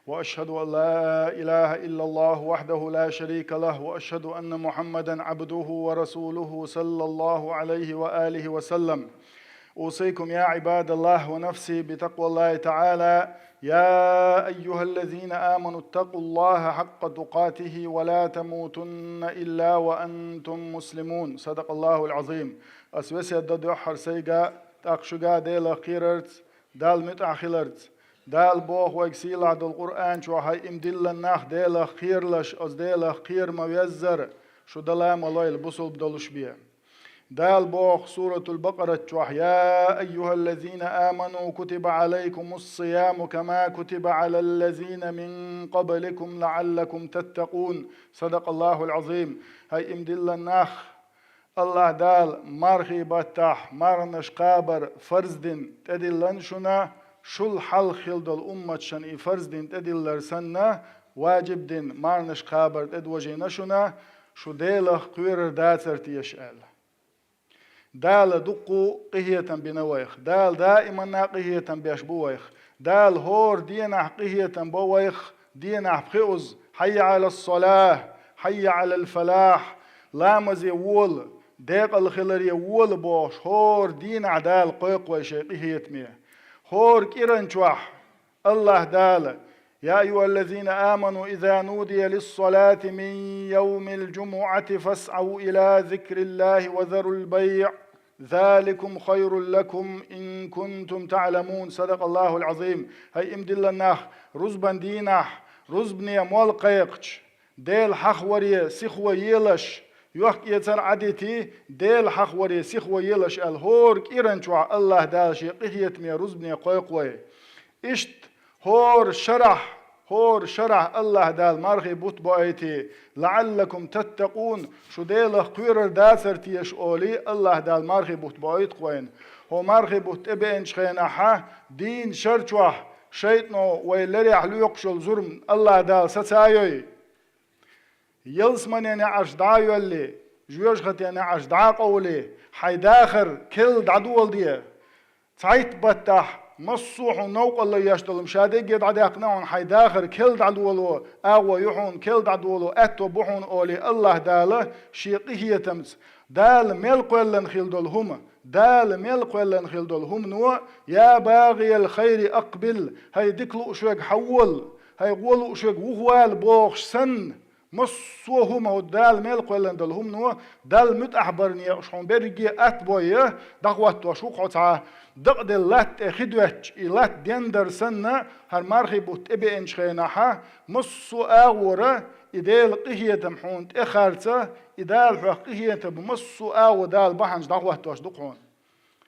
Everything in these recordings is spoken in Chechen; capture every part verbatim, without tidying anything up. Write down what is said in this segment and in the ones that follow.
وأشهد أن لا إله إلا الله وحده لا شريك له، وأشهد أن محمدا عبده ورسوله، صلى الله عليه وآله وسلم. أوصيكم يا عباد الله ونفسي بتقوى الله تعالى. يا أيها الذين آمنوا اتقوا الله حق تقاته ولا تموتن إلا وأنتم مسلمون. صدق الله العظيم. Ас весет до дуьххьара сайга, тӀаккха шуьга Делах кхерарца, Далла муьтӀахь хиларца. Дала боху вайга сийлахь долу Къуръан чохь: «ХӀай, им диллина нах, Делах кхералаш, оцу Делах кхера ма веззара, шу дала ма лойла, бусулба долуш бен». Дала боху Суратул Бакъарат чохь: «يا أيها الذين آمنوا كتب عليكم الصيام كما كتب على الذين من قبلكم لعلكم تتقون». صدق الله العظيم. ХӀай, им диллина нах, АллахӀ Дала мархий баттахь марханаш кхабар фарз дина тӀедиллина шуна, шул хьалха хилла долу умматашна и фарз дина тӀедиллар санна, ваджиб дина марханаш кхабар тӀедожийна шуна, шу Делах кхоьрур дацара теша аьлла. Дала дуккха къинхетам бина вайх. Дала даиманна къинхетам беш бу вайх. Дала хӀора дийнахь къинхетам бо вайх, дийнахь пхиъаза: «حي على الصلاة، حي على الفلاح», ламазе вола, декъала хиларе вола бохуш, хӀора дийнахь Дала кхойкху вай шен къинхетаме. ХӀора кӀиран чохь АллахӀ Дала: «يا أيها الذين آمنوا إذا نودي للصلاة من يوم الجمعة فاسعوا إلى ذكر الله وذروا البيع، ذلكم خير لكم إن كنتم تعلمون». صدق الله العظيم. ХӀай, им диллина нах, рузбан дийнахь рузбане мол кхайкхича, Дела хьахаваре сихо елаш, йохк-эцар Ӏадитий, Дела хьахаваре сихо елаш аьлла, хӀора кӀиран чохь АллахӀ Дала шен къинхетаме рузбане кхойкху вай. Иштта хӀора шарахь, хӀора шарахь АллахӀ Дала мархий бутт боуьйтий: «لعلكم تتقون», шу Делах кхоьрур дацара теша олий, АллахӀ Дала мархий бутт боуьйту-кх вайна. ХӀо мархий бутт тӀебеанчу хенахьа, дийнна шар чохь шайтӀано вай лерехь лоькхуш йолу зурма АллахӀ Дала саца йой. Ялсамане неӀарш дӀа а йоьллий, жоьжахате неӀарш дӀа а къовлий, хьайн дахар керла дӀадоладе. Цхьайтта баттахь массо а хьуна новкъарло еш долу хӀума ша дегге дӀадаьккхина хьуна, хьайн дахар керла дӀадоло агӀо ю хьуна, керла дӀадоло аьтто бу хьуна олий, АллахӀ Дала шен къинхетамца, Дала мел кхоьллина хилла долу хӀума, Дала мел кхоьллина хилла долу хӀумано: «يا باغي الخير أقبل», хӀай дика лууш верг, хьан вола, хӀай гӀо лууш верг, вухавала бохуш санна, массо а хӀума, хӀу Дала мел кхоьллина долу хӀумано Далла муьтӀахь бар некъаш хьуна берриге атта бой, дӀахӀоттош ву-кх хьо цхьа дакъаделла латта тӀе хи доьттуш, и латта дендар санна, хӀара мархий бутт тӀебеанчу хенахьа, массо а агӀора и Делан къинхетам хьуна тӀе харца, и Дала хьох къинхетам бу массо а агӀо Дала бахьанчу дӀахӀоттош ду-кх хьуна.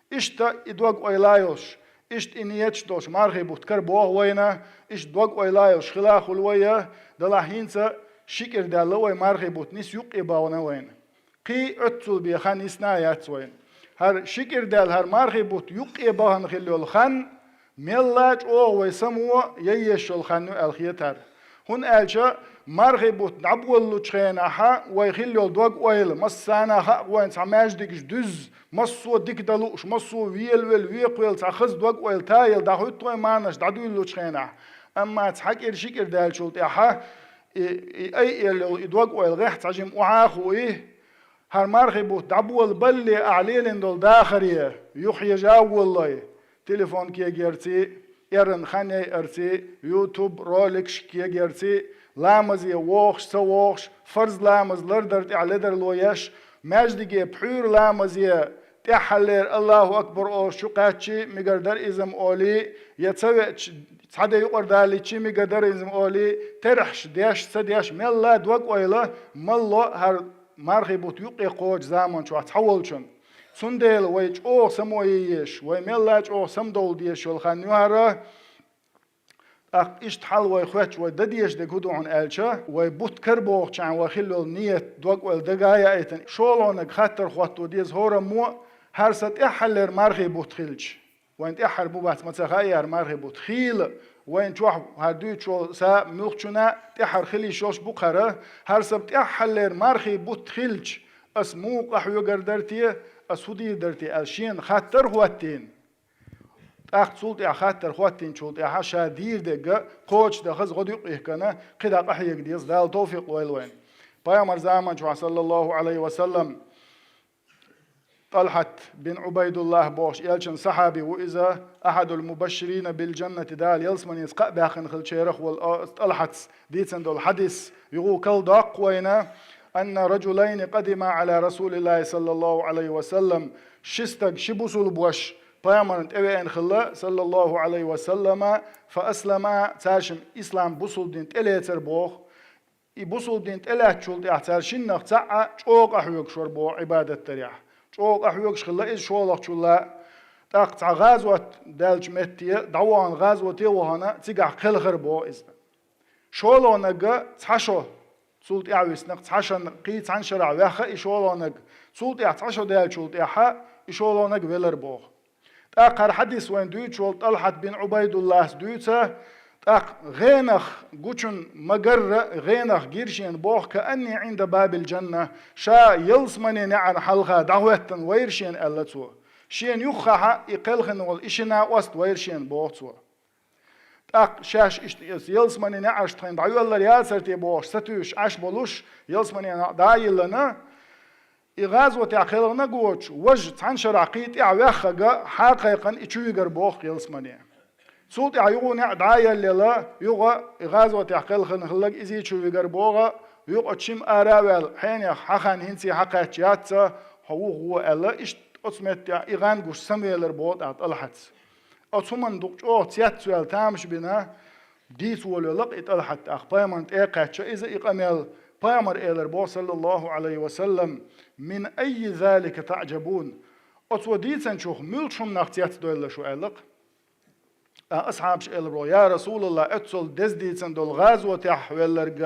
Иштта и дог-ойла йолуш, иштта и ниеташ долуш мархий бутт карабоху вайна, иштта дог-ойла йолуш хила а хуьлу вай, делахь хӀинца ши кӀира даьлла вай мархий бутт, нис юккъе бахана вайна. Кхин а оццул бен хан йисна а яц вайна. ХӀара ши кӀира даьлла хӀара мархий бутт юккъе бахана хилла йолу хан, мелла а чӀогӀа вай само яйеш йолу хан ю аьлла хетара. ХӀунда аьлча мархий бутт дӀаболалучу хенахьа вай хилла йолу дог-ойла, массарна а хаьа вайна цхьа маьждигаш дуьзза, массо а дика дан лууш, массо а велавелла, векхавелла цхьа хаза дог-ойла тайилла дӀахӀуьтту вай марханаш дӀадуьйлалучу хенахь. Амма цхьа кӀира ши кӀира даьллачул тӀаьхьа и, и айъелла йолу и дог-ойла гӀехь цхьа жимма охьа а хуий, хӀара мархий бутт дӀаболабалале ахь лелийна долу дахаре юххьежа а волалой, телефон кегийрций, эрна хан яйарций, YouTube роликаш кегийрций, ламазе вогӀуш, ца вогӀуш, фарз ламаз лардар тӀехь ледарло еш, маьждиге пхьуьйра ламазе тӀаьххьаллера Аллаху акбар олуш чу кхаьччий мегар дара иза-м олий, я ца веача цхьа де юкъара далийчий мегар дара иза-м олий, терхьаш деш, ца деш, мелла а дог-ойла малло хӀара мархий бутт юккъе кхочу заман чохь цхьаволчун. Цундела вай чӀогӀа само яйеш, вай мелла а чӀогӀа самадовла дезаш йолу хан ю хӀара. ТӀаккха иштта хьал вай хоьттуш, вай дан дезаш дерг хӀун ду хьуна аьлча, вай бутт карабохучохь вай хилла йолу ниет, дог-ойла дага а яийтина, шолгӀаниг хаттар хӀотто деза хӀораммо, хӀара сан тӀаьххьаллера мархий бутт хилча. Вайн тӀаьххьара бу бац ма ца хаьа хӀара мархий бутт. Хийла, вайн чохь хӀара дуьйцуш волу са муьлххачунна тӀаьххьара хила йиш йолуш бу-кх хӀара, хӀара сан тӀаьххьаллера мархий бутт хилча, ас муха къахьоьгур дара те, ас хӀун дийр дара те аьлла шена хаттар а хӀоттийна. ТӀаккха цул тӀаьхьа хаттар хӀоттийначул тӀаьхьа ша дийр дерг кхочушдахаза гӀо дукха ихкана, кхидӀа къахьега деза, Дала товфикъ лойла вайна. Пайхамар заман чохь, саллаллаху Ӏалайхи ва саллам, ТӀалхьат бин Ӏубайдуллахь бохуш элчан сахьаби ву иза, ахьадул мубашширина бил жаннати, Дала ялсаманеца кхаъ баьккхина хиллачарах волу, а, ТӀалхьатс дийцина долу хьадис юха кхалдоккху вайна: «Анна раджулайни къадима Ӏала Расулиллахи саллаллаху Ӏалайхи ва саллам», ши стаг, ши бусулба ваша Пайхамарна тӀевеана хилла, саллаллаху Ӏалайхи ва саллама, фа аслама, цаьршимма ислам, бусулба дин тӀелецар боху. И бусулба дин тӀелаьцначул тӀаьхьа цара шиннах цхьаъ чӀогӀа къахьоьгуш вара боху Ӏибадат дарехь. ЧӀогӀа къахьоьгуш хилла иза шолгӀачул а. ТӀаккха цхьа гӀазот даьллачу метте дӀавахана, гӀазоте а вахана, цигахь кхелхира боху иза. ШолгӀаниг цхьа шо, цул тӀаьхьа виснарг цхьа шо, кхин цхьана шарахь ваьхна и шолгӀаниг. Цул тӀаьхьа цхьа шо даьллачул тӀаьхьа и шолгӀаниг велар боху. ТӀаккха хӀара хьадис вайна дуьйцуш волу ТӀалхьат бин Ӏубайдуллас дуьйцу, тӀаккха гӀенах гучун ма-гарра, гӀенах гира шена боху, каанни Ӏинда бабил жанна, ша ялсаманин неӀарна хьалха дӀахӀоьттина вайра шена, аьлла цо. Шена юххехь и кхелхина волу и ши накъост вайра шена, боху цо. ТӀаккха шаьш иштта ялсаманин неӀарш тхайна дӀайоьллур яцара те бохуш, сатуьйсуш Ӏаш болуш, ялсаманин некъ дӀа а йиллина, и гӀазотехь кхелхинарг воцуш, важа цхьана шарахь кхин тӀаьхьа ваьхнарг хьакхайкхина и чу вигар боху ялсамане. Цул тӀаьхьа юха некъ дӀа а йиллина, юха и гӀазотехь кхелхина хилларг иза а чу вигар боху, юха оцу шимма ара а ваьлла, хьенех хьан хан хӀинца а хьакхаьчча яц ца, хьо вуха гӀо аьлла, иштта оцу меттехь и гӀан гуш самавелар боху тӀаккха ТӀалхьатс. Оцу хӀуманна дукха чӀогӀа цецваьлла, тамаш бина, дийца волавелла-кх и ТӀалхьат тӀаккха, Пайхамарна тӀе а кхаьчча, иза и къамел, Пайхамара элар боху, саллаллаху Ӏалайхи ва саллам: «Мин аййи залика таӀжабун?» Оцо дийцинчух муьлхачу хӀуманах цецдойлла шу, аьлла-кх. Ткъа асхьабаша элар боху: «Я Расулаллах, оццул деза дийцина долу гӀазотехь велларг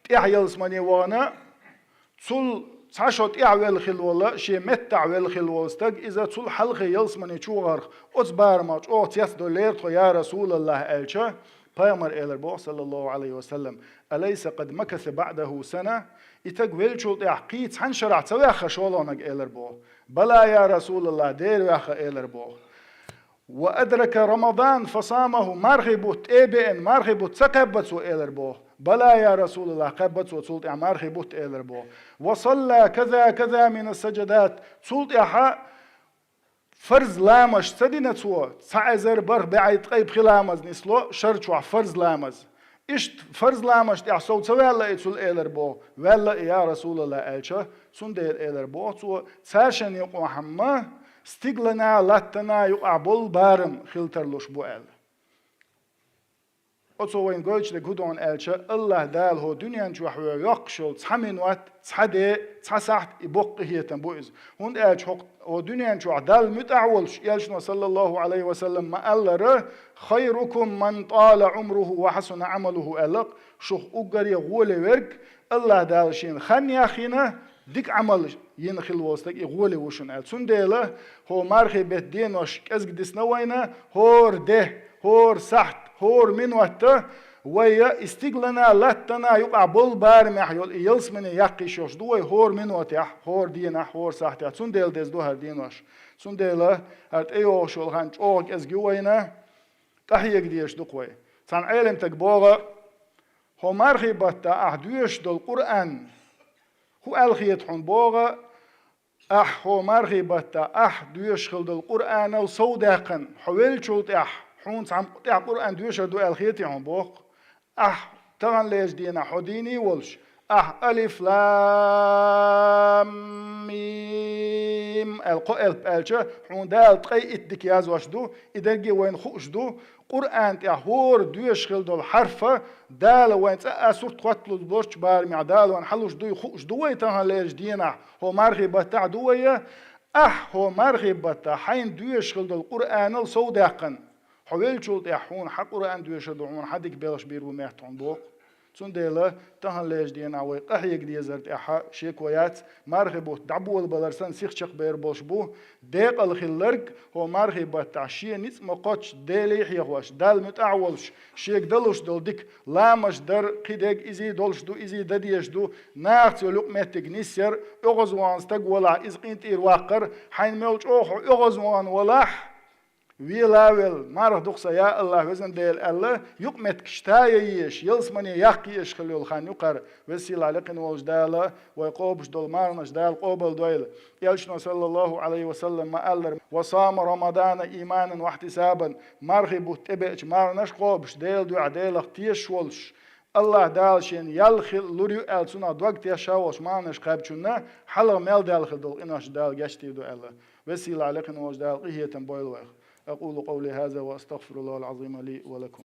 тӀаьхьа ялсамане вахана, цул цхьа шо тӀаьхьа велла хилла волу, шен меттахь велла хилла волу стаг, иза цул хьалхе ялсамане чу вахарх, оцу барамах чӀогӀа цецдойллера тхо, я Расулаллах», аьлча, Пайхамара элар боху, саллаллаху Ӏалайхи ва саллам: «Алайса къад макаса баӀдаху сана?» И стаг веллачул тӀаьхьа кхин цхьана шарахь ца ваьхна шолгӀаниг, элар боху. «Бала, я Расулаллах, дера ваьхна», элар боху. «Ва адрака Рамадан фасамаху», мархий бутт тӀе а беана, мархий бутт ца кхаьбна цо, элар боху. «Бала, я Расулаллах, кхаьбна цо цул тӀаьхьа мархий бутт», элар боху. «Ва салла каза каза мина саджадат», цул тӀаьхьа фарз ламазаш ца дина цо, цхьа эзар бархӀ бӀе ткъе пхи ламаз нисло, шар чохь фарз ламаз. Иштта фарз ламазаш тӀехь сов ца ваьлла и цул, элар боху. «Ваьлла и, я Расулаллах», аьлча, цундела элар боху цо, цаьршинна юкъахь-м стиглана, латтана юкъахь болу барам хила тарлуш бу, аьлла. Оцо вайна гойтуш дерг хӀун ду аьлча, АллахӀ Дала хӀокху дуьнен чохь вай йоккхуш йолу цхьа минот, цхьа де, цхьа сахьт и боккха къинхетам бу иза. ХӀунда аьлча хӀокху, хӀокху дуьнен чохь Далла муьтӀахь волуш, элчано, саллаллаху Ӏалайхи ва саллам, ма-аллара: «Хайрукум ман тала Ӏумруху ва хьасуна Ӏамалуху», аьлла-кх, шух уггаре гӀоле верг, АллахӀ Дала шена хан яхйина, дика Ӏамал йина хилла волу стаг, и гӀоле ву шуна, аьлла. Цундела хӀокху мархий беттан денош кӀезиг дисна вайна, хӀора де, хӀора сахьт, хӀора минот а вай и стиглана, латтана юкъахь болу барамехь йолу и ялсамане яккха йиш йолуш ду вай хӀора минотехь, хӀора денахь, хӀора сахьтехь. Цундела деза ду хӀара денош. Цундела хӀара тӀейогӀуш йолу хан чӀогӀа кӀезиг ю вайна, къахьега дезаш ду-кх вай. Цхьана Ӏелам стага боху: «ХӀокху мархий баттахь ахь доьшуш долу Къуръан, хӀун аьлла хета хьуна?» боху. «Ахь хӀокху мархий баттахь ахь доьшуш хилла долу Къуръанал сов даьккхина, хьо веллачул тӀаьхьа хьуна цхьамма тӀехь Къуръан доьшур ду аьлла хетий хьуна?» боху. «Ахь таханлерчу дийнахь хьо дийний волуш, ахь алиф-лам-мим аьлла кхо элп аьлча, хьуна Дала ткъе итт дика яздеш ду, и дерриге а вайна хууш ду, Къуръан тӀехь хӀора доьшуш хилла долу хьарф а Дала вайна цкъа а сурт хӀотталуш болчу барамехь Дала вайна хьалуш дуй хууш ду вай таханлерчу дийнахь, хӀокху мархий баттахь а ду вай. Ахь хӀокху мархий баттахь хьайна доьшуш хилла долу Къуръанал сов даьккхина, хьо веллачул тӀаьхьа хьуна хьан Къуръан доьшур ду, хьуна хьан дика белхаш бийр бу моьтту хьуна», боху. Цундела таханлерчу дийнахь вай къахьега дезар тӀехь шеко яц, мархий бутт дӀаболабалар санна сиха чекхбер болуш бу, декъала хилларг, хӀокху мархий баттахь шен ницкъ ма-кхоччу Деле хьехош, Далла муьтӀахь а волуш, шега далуш долу дика, ламазаш дар, кхидерг изий долуш ду, изий дан дезаш ду, нахаца йолу юкъаметтиг нисъяр, оьгӀазвахана стаг валахь, иза къинтӀера ваккхар, хьайна мел чӀогӀа хьо оьгӀазвахана валахь, Вела велла, марха дукха сан, я АллахӀ, везан Дела, аьлла, юкъаметтигаш тая езаш, ялсамане яккха езаш хила йолу хан ю кхара. Веза-сийлахь лекхина волчу Дала вай къобуш долу марханаш Дала къобалдойла. Элчано, саллаллаху Ӏалайхи ва саллам, ма-аллара: «Ва сама Рамадана иманан ва ихьтисабан», мархий бутт тӀебеача марханаш кхобуш, Делан дуьхьа Делах тешаш волуш, АллахӀ Дала шена ял хила лур ю аьлла, цунах дог тешна волуш марханаш кхаьбначунна хьалха мел даьлла хила долу къинош Дала гечдийр ду аьлла. Веза-сийлахь лекхина волчу Дала къинхетам бойла вайх. أقول قولي هذا وأستغفر الله العظيم لي ولكم.